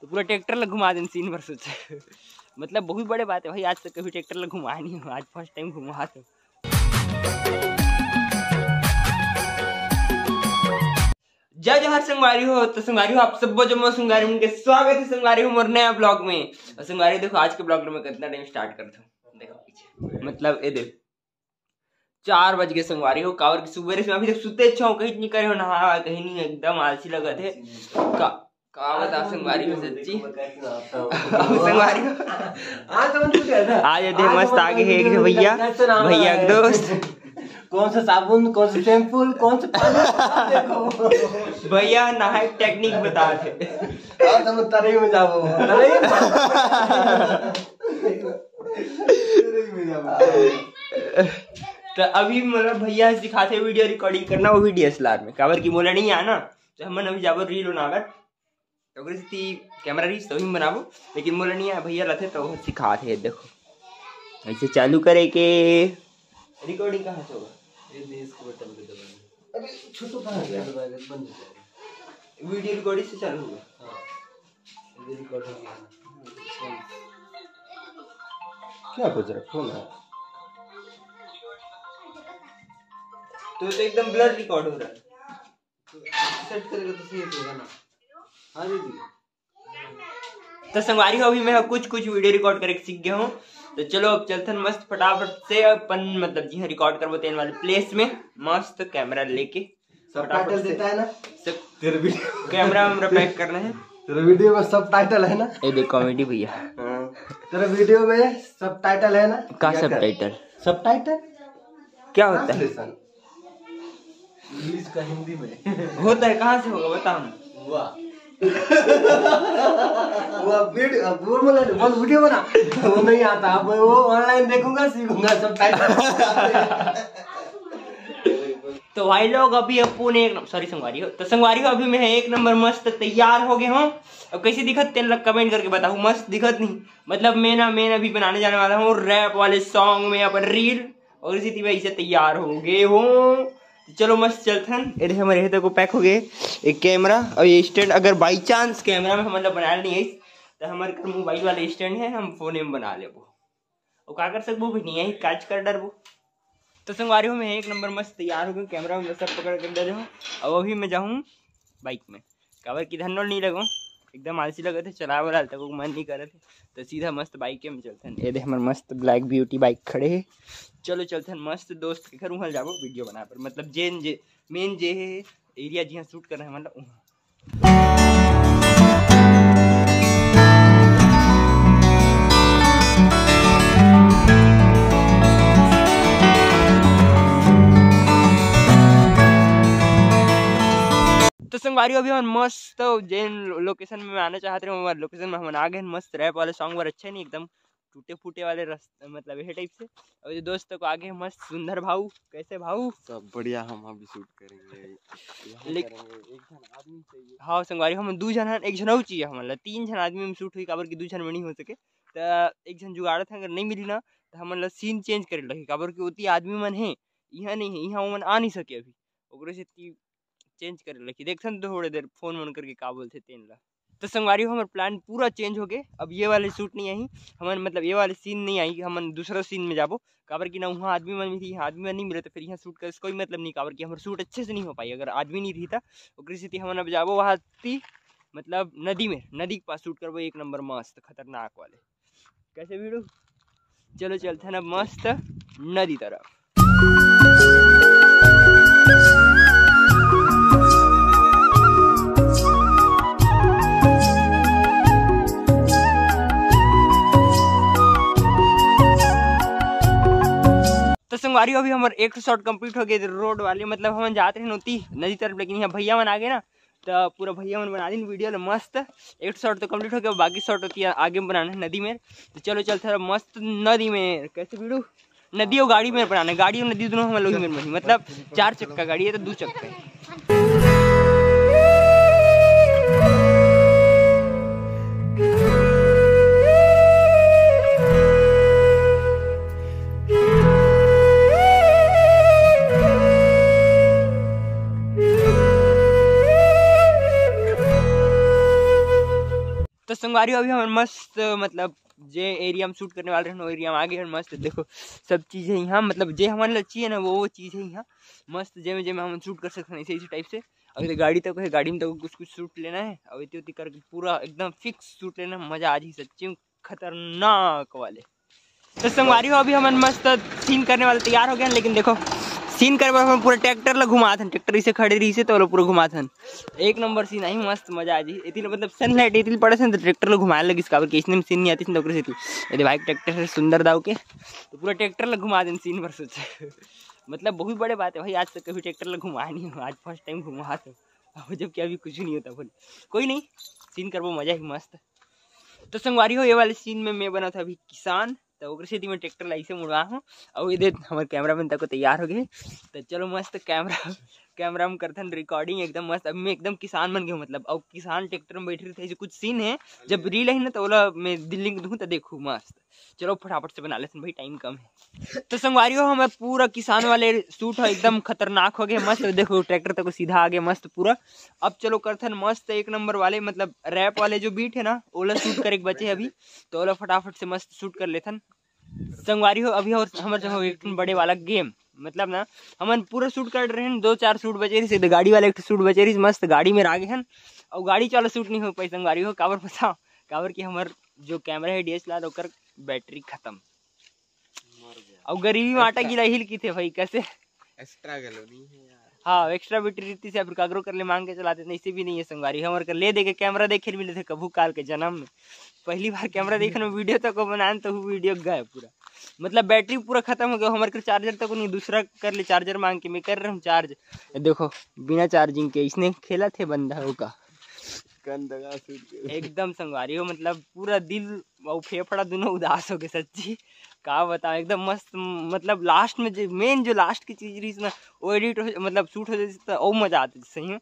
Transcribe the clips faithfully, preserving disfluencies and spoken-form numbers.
पूरा ट्रैक्टर ला घुमा देन सीन भर सोचे। मतलब बहुत बड़े बात है भाई, आज तक कभी ट्रैक्टर ला घुमाए नहीं हूँ, आज फर्स्ट टाइम घुमा तो। जय जोहार संगवारी हो, तो संगवारी हो आप सब्बो जम्मो संगवारी मन के स्वागत है संगवारी हो मोर नया ब्लॉग में। और संगवारी देखो आज के ब्लॉग में कितना टाइम स्टार्ट करता हूँ, देखो पीछे, मतलब ये देखो चार बज के संगवारी हो, काबर कि सुबह से अभी तक सुते छो, कहीं नहीं करे हो, नहा कहीं नहीं, एकदम आलसी लगत है। का का बता संगवारी हो सच्ची। संगवारी हो। आज तो मन कुछ है ना। आज ये दे आज मस्त तो आगे है एक भैया, भैया के दोस्त। कौन सा साबुन, कौन सा शैम्पू, कौन सा पानी, सब देखो। भैया नहाए टेक्निक बता थे। आज हम तरई में जाबो। तरई में। तरई में जाबो। तो अभी मतलब भैया सिखाते वीडियो रिकॉर्डिंग करना, वो भी डीएसएलआर में, काबर कि मोला नहीं आना, तो हमन अभी जाबो रील बनावर। तो ओकरे सेती कैमरा रहिस तभी में बनाबो, लेकिन मोला नहीं आया, भैया लाथे तो वो सिखात हे। देखो ऐसे चालू करे के रिकॉर्डिंग कहाँ से होगा? ये देश के बटन पे दबाना। अभी छोटू कहाँ गया? दबाएगा तो बंद हो जाएगा। वीडियो रिकॉर्डिंग से चालू होगा। हाँ, ये रिकॉर्ड हो गया। क्या बज रहा फोन है? तो, तो एकदम ब्लर रिकॉर्ड हो रहा है। सेट करेगा तो सही होगा ना। हाँ दीदी। तो संगवारी हो, अभी मैं कुछ कुछ वीडियो रिकॉर्ड करे सीख गया हूँ। तो चलो अब चलथन मस्त फटाफट से अपन मतलब जी हाँ रिकॉर्ड करबो तेन वाले प्लेस में मस्त कैमरा लेके। सब फटाफट टाइटल से देता है ना सब तेरे वीडियो। कैमरा वैमरा पैक करना है। तेरे वीडियो में सब टाइटल है ना? ये देख कॉमेडी भैया। हाँ। तेरे वीडियो में सब टाइटल है ना? का क्या सब कर? टाइटल? सब टाइटल क्या होता है? ट्रांसलेशन। इंग्लिश का हिंदी में। होता है, कहाँ से होगा बता हम। वाह। वो अब वीडियो, अब वो बोला, बोल वीडियो बना। वो नहीं आता, अब वो ऑनलाइन देखूंगा, सीखूंगा सब टाइटल। तो भाई लोग अभी अपन एक नंबर, सॉरी संगवारी हो, तो संगवारी हो अभी मैं एक नंबर मस्त तैयार हो गए हूँ। अब कैसे दिखत तेन लग कमेंट करके बताओ, मस्त दिखत नहीं? मतलब मैं ना, मैं अभी बनाने जाने वाला हूँ रैप वाले सॉन्ग में अपन रील, और इसी तरह से तैयार हो गए हूँ। तो चलो मस्त चलथन। ये देख हमारे हेतु को पैक हो गए एक कैमरा और ये स्टैंड। अगर बाई चांस कैमरा में हम मतलब बनाए नहीं आई तो हमारे कर मोबाइल वाला स्टैंड है, हम फोन में बना लेबो। और का कर सकबो भी नहीं है, काज कर डरबो। तो संगवारी हो मैं एक नंबर मस्त तैयार हो गए, कैमरा में सब पकड़ कर दे रहे हो। अब अभी मैं जाऊँ बाइक में, काबर कि धन नोल नहीं लगो, एकदम आलसी लगत है, चलावे वाला तक मन नहीं करत है। तो सीधा मस्त बाइक में चलथन। ये दे हमर मस्त ब्लैक ब्यूटी बाइक खड़े है। चलो चलथन मस्त दोस्त के घर, वहाँ जाबो वीडियो बना पर, मतलब जेन जे मेन जे है एरिया जिहाँ शूट करना है मतलब वहाँ। तो संगवारी अभी हमन मस्त जेन लोकेशन में आना चाहत रहे, वो लोकेशन में हमन आ गए। मस्त रैप वाले सॉन्ग बर अच्छे नहीं, एकदम टूटे फूटे वाले रस-, मतलब ये टाइप से। और ये दोस्त को आगे मस्त सुंदर भाऊ, कैसे भाऊ? सब बढ़िया, हम अभी शूट करेंगे, यहाँ लेक- करेंगे, एक जन आदमी चाहिए। हाँ संगवारी, हम दू जन हन, एक जन और चाहिए हमन ला, तीन जन आदमी में शूट हुई, काबर कि दू जन में नहीं हो सके। त एक जन जुगाड़त है, अगर नहीं मिली ना तो हमन ला सीन चेंज करे लगही, काबर कि ओती आदमी मन है, यहाँ नहीं है, यहाँ वो मन आ नहीं सके अभी, ओकरे से ती चेंज करे लगही। देखथन तो थोड़े देर फोन वोन करके का बोलथे तेन ला। तो संगवारी हो, हमर प्लान पूरा चेंज हो गए। अब ये वाले शूट नहीं आई, हमन मतलब ये वाले सीन नहीं आई, हमन दूसरा सीन में जाबो। काबर कि ना वहाँ आदमी मन मिलही, आदमी मन नहीं मिले तो फिर यहाँ शूट करे से कोई मतलब नहीं, काबर कि हमर शूट अच्छे से नहीं हो पाई अगर आदमी नहीं रही था। ओकरे सेती हमन अब जाबो वहाँ ती, मतलब नदी में, नदी के पास शूट करबो, एक नंबर मस्त खतरनाक वाले। कैसे वीडियो? चलो चलते हैं अब मस्त नदी तरफ। तो संगवारी हो, अभी हमर एक ठो शॉट कंप्लीट हो गए रोड वाले, मतलब हमन जात रहे नोती नदी तरफ, लेकिन यहाँ भैया मन आ गए ना, तो पूरा भैया मन बना दिन वीडियो ले मस्त। एक शॉट तो कंप्लीट हो गया, बाकी शॉट होती है आगे में बनाना है नदी में। तो चलो चलते हैं मस्त नदी में। कैसे वीडियो? नदी और गाड़ी में बनाना है, गाड़ी और नदी दोनों हम लोग में नहीं, मतलब चार चक्का गाड़ी है तो दो चक्का है। तो संगवारी हो, अभी हमन मस्त, मतलब जे एरिया में शूट करने वाले रहन, वो एरिया में आ गए हन। मस्त देखो, सब चीज है यहाँ, मतलब जे हमन ला चाहिए ना, वो वो चीज है यहाँ। मस्त जेमे जेमे हमन शूट कर सकथन ऐसे, इसी टाइप से। अउ ये गाड़ी तक है, गाड़ी में तो कुछ कुछ शूट लेना है, अउ इतनी उतनी करके पूरा एकदम फिक्स शूट लेना, मजा आ जाही सच्ची में, खतरनाक वाले। तो संगवारी हो, अभी हमन मस्त सीन करने वाले तैयार हो गए हैं, लेकिन देखो सीन करे बर हमन पूरा ट्रैक्टर ला घुमात हन, ट्रैक्टर इसे खड़े रही से तो ओला पूरा घुमात हन। एक नंबर सीन आही, मस्त मजा आ जी। इतनी मतलब सनलाइट इतनी पड़े से तो ट्रैक्टर ला घुमाए लगिस, काबर कि इसने में सीन नहीं आती तो ओकरे सेती। ये भाई ट्रैक्टर है सुंदर दाऊ के, तो पूरा ट्रैक्टर ला घुमा देन सीन बर सोचे। मतलब बहुत बड़े बात है भाई, आज तक कभी ट्रैक्टर ला घुमाए नहीं हूँ, आज फर्स्ट टाइम घुमा तो। अब जबकि अभी कुछ नहीं होता बोले, कोई नहीं, सीन करबो, मजा ही मस्त। तो संगवारी हो, ये वाले सीन में मैं बना था अभी किसान, तो ओकरे सेती मैं ट्रैक्टर ला ऐसे मुड़वा हूँ। और ये दे हमारे कैमरा मैन तक तैयार हो गए, तो चलो मस्त कैमरा कैमरा में करथन रिकॉर्डिंग एकदम मस्त। अब मैं एकदम किसान बन गया हूँ, मतलब अब किसान ट्रैक्टर में बैठ रही थे, ऐसे कुछ सीन है, जब रील है ना तो ओला मैं लिंक दूँ तो देखू मस्त। चलो फटाफट से बना लेथन भाई, टाइम कम है। तो संगवारी हो, हमारे पूरा किसान वाले शूट है एकदम खतरनाक हो गए, मस्त। देखो ट्रैक्टर तक सीधा आ गया मस्त पूरा। अब चलो करथन मस्त एक नंबर वाले, मतलब रैप वाले जो बीट है ना, ओला शूट करे के बचे अभी, तो ओला फटाफट से मस्त शूट कर लेथन। संगवारी हो, अभी और हमर जो हो एक ठन बड़े वाला गेम, मतलब ना हमन पूरा शूट कर रहे हैं, दो चार शूट बचे रही, सीधे गाड़ी वाला एक शूट बचे रही, मस्त गाड़ी में आगे हन। और गाड़ी चलो शूट नहीं हो पाई संगवारी हो, काबर बताओ, काबर कि हमर जो कैमरा है डीएसएलआर ओकर बैटरी खत्म। और गरीबी में आटा गिला हिल की थे भाई, कैसे? एक्स्ट्रा गलो नहीं है यार। हाँ, एक्स्ट्रा बैटरी रहती से फिर काकरो कर ले मांग के चलाते, नहीं से भी नहीं है संगवारी। हमर कर ले दे के कैमरा देखे मिले थे कभू काल के जन्म में। पहली बार कैमरा देखन में वीडियो तक बनान तो वीडियो गए पूरा, मतलब बैटरी पूरा खत्म हो गया। हमर कर चार्जर तक नहीं, दूसरा कर ले चार्जर मांग के मैं कर रहा हूँ चार्ज। देखो बिना चार्जिंग के इसने खेला थे बंदा का। एकदम संगवारी हो, मतलब पूरा दिल और फेफड़ा दोनों उदास हो गए सच्ची। का बताओ, एकदम मस्त। मतलब लास्ट में जो मेन जो लास्ट की चीज रही ना, वो एडिट हो, मतलब शूट हो जाती तो और मजा आती सही में।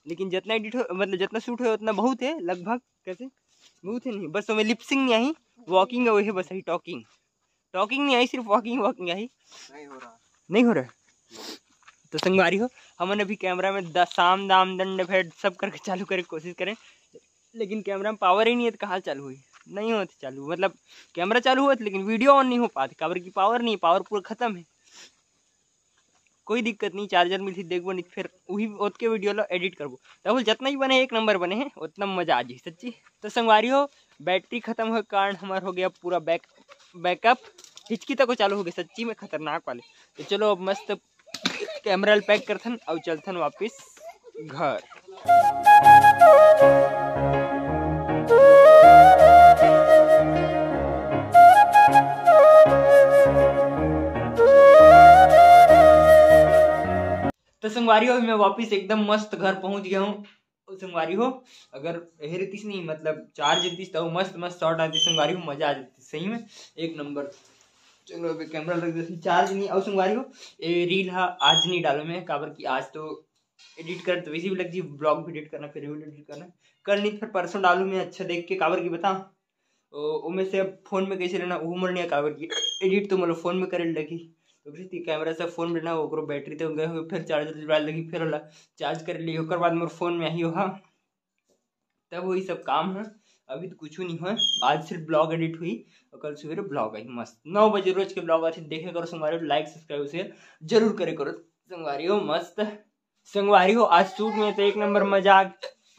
लेकिन जितना एडिट हो, मतलब जितना शूट हो उतना बहुत है लगभग, कैसे बहुत है नहीं, बस हमें लिपसिंग नहीं आई, वॉकिंग है वही बस आई, टॉकिंग टॉकिंग नहीं आई, सिर्फ वॉकिंग वॉकिंग आई। नहीं हो रहा। नहीं हो रहा। तो संगवारी हो, हमन अभी कैमरा में द- साम दाम दंड भेद सब करके चालू करे के कोशिश करें, लेकिन कैमरा में पावर ही नहीं है तो कहाँ चालू हुई? नहीं होती चालू, मतलब कैमरा चालू होत लेकिन वीडियो ऑन नहीं हो पाते, काबर की पावर नहीं, पावर पूरा खत्म है। कोई दिक्कत नहीं, चार्जर मिलती देखबो, नहीं फिर वही ओतके वीडियो ला एडिट करबो। तब जितना ही बने एक नंबर बने हैं, उतना मजा आ जाए सच्ची। तो संगवारी हो, बैटरी खत्म हो कारण हमार हो गया पूरा बैक बैकअप। हिचकी तक चालू हो गए सच्ची में खतरनाक वाले। तो चलो अब मस्त कैमरा पैक करथन और चलथन वापस घर। तो संगवारी हो, मैं वापस एकदम मस्त घर पहुंच गया हूँ। संगवारी हो, अगर यही रहतीस नहीं, मतलब चार्ज रहतीस तो मस्त मस्त शॉट आती संगवारी हो, मजा आ जाती सही में, एक नंबर। चलो अभी कैमरा रख देती, चार्ज नहीं। और संगवारी हो, ये रील हा आज नहीं डालो मैं, काबर कि आज तो एडिट कर तो वैसे भी लग जी, ब्लॉग भी एडिट करना, फिर रील एडिट करना, कल नहीं फिर परसों डालू मैं अच्छा देख के, काबर की बता ओमे से अब फोन में कैसे लेना वो मरनिया, काबर की एडिट तो मतलब फोन में करे लगी। तो कैमरा से फोन लेना, ओकरो बैटरी तो गए हुए, फिर चार्जर जुड़ा लगी, फिर वाला चार्ज कर ली, ओकर बाद मोर फोन में आई ओहा, तब वही सब काम है। अभी तो कुछ नहीं हो, आज सिर्फ ब्लॉग एडिट हुई और कल सवेरे ब्लॉग आई मस्त नौ बजे रोज के ब्लॉग अच्छे देखे करो संगवारी, लाइक सब्सक्राइब शेयर जरूर करे करो संगवारी हो। मस्त संगवारी हो, आज शूट में तो एक नंबर मजा आ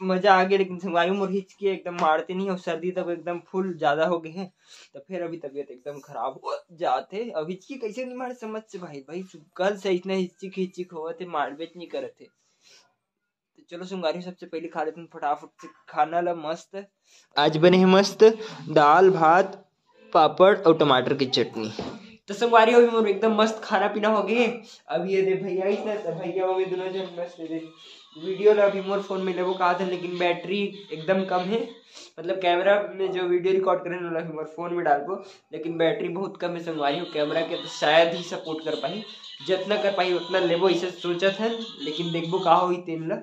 मजा आ गया, लेकिन संगवारी मोर हिचकी एकदम मारते नहीं हो, सर्दी तक एकदम फुल ज्यादा हो गए हैं, तो फिर अभी तबीयत एकदम खराब हो जाते। अब हिचकी कैसे नहीं मारे समझ से भाई, भाई कल से इतना हिचकी हिचकी होवत है, मारबे नहीं करत है। तो चलो संगवारी सबसे पहले खा लेते हैं फटाफट से खाना ला मस्त। आज बने हैं मस्त दाल भात पापड़ और टमाटर की चटनी। तो संगवारी अभी मोर एकदम मस्त खाना पीना हो गए। अभी ये दे भैया इतना तो भैया वो भी दोनों जन मस्त दे वीडियो ला अभी मोर फोन में लेबो कहा था, लेकिन बैटरी एकदम कम है। मतलब कैमरा में जो वीडियो रिकॉर्ड करे ना अभी मोर फोन में डालबो, लेकिन बैटरी बहुत कम है संगवारी हो। कैमरा के तो शायद ही सपोर्ट कर पाही, जितना कर पाही उतना लेबो इसे सोचत है, लेकिन देखबो का होही तेन ला।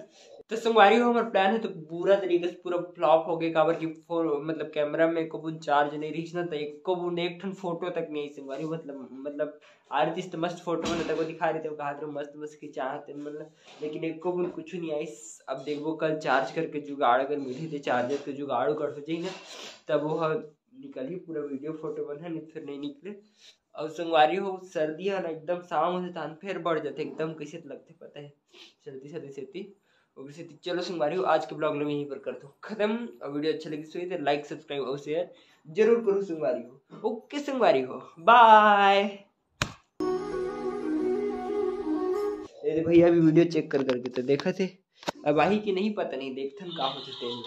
तो संगवारी हो, हमर plan हे तो पूरा तरीके से पूरा flop हो गए, काबर कि फोन, मतलब, कैमरा में एको बूंद charge नहीं रहिस ना, तो एको बूंद एक ठन फोटो तक नहीं आई संगवारी। मतलब, मतलब, आ रही तो मस्त फोटो, मतलब, को दिखा रहे थे, कहा रहे मस्त मस्त खिंचात हे, मतलब, लेकिन एको बूंद कुछ नहीं आइस। अब देखबो, कल charge करके जुगाड़ अगर मिलही, तो charger के जुगाड़ उगाड़ हो जाही ना, तब वो ह निकलही पूरा वीडियो फोटो मन ह, नहीं फिर नहीं निकले। और संगवारी हो, सर्दी है ना, एकदम शाम होथे तहन फिर बढ़ जाथे, एकदम कैसे तो लगथे पता है, सर्दी सर्दी सेती। ओकर सेती चलो संगवारी हो, आज के vlog ल मैं यहीं पर करथों खत्म। और वीडियो अच्छा लगिस होही तो like, subscribe और share जरूर करो संगवारी हो। OK संगवारी हो, bye। ए दे भैया, अभी वीडियो check कर करके तो देखत हे, अब आही कि नहीं पता नहीं, देखथन का होथे तेन ल।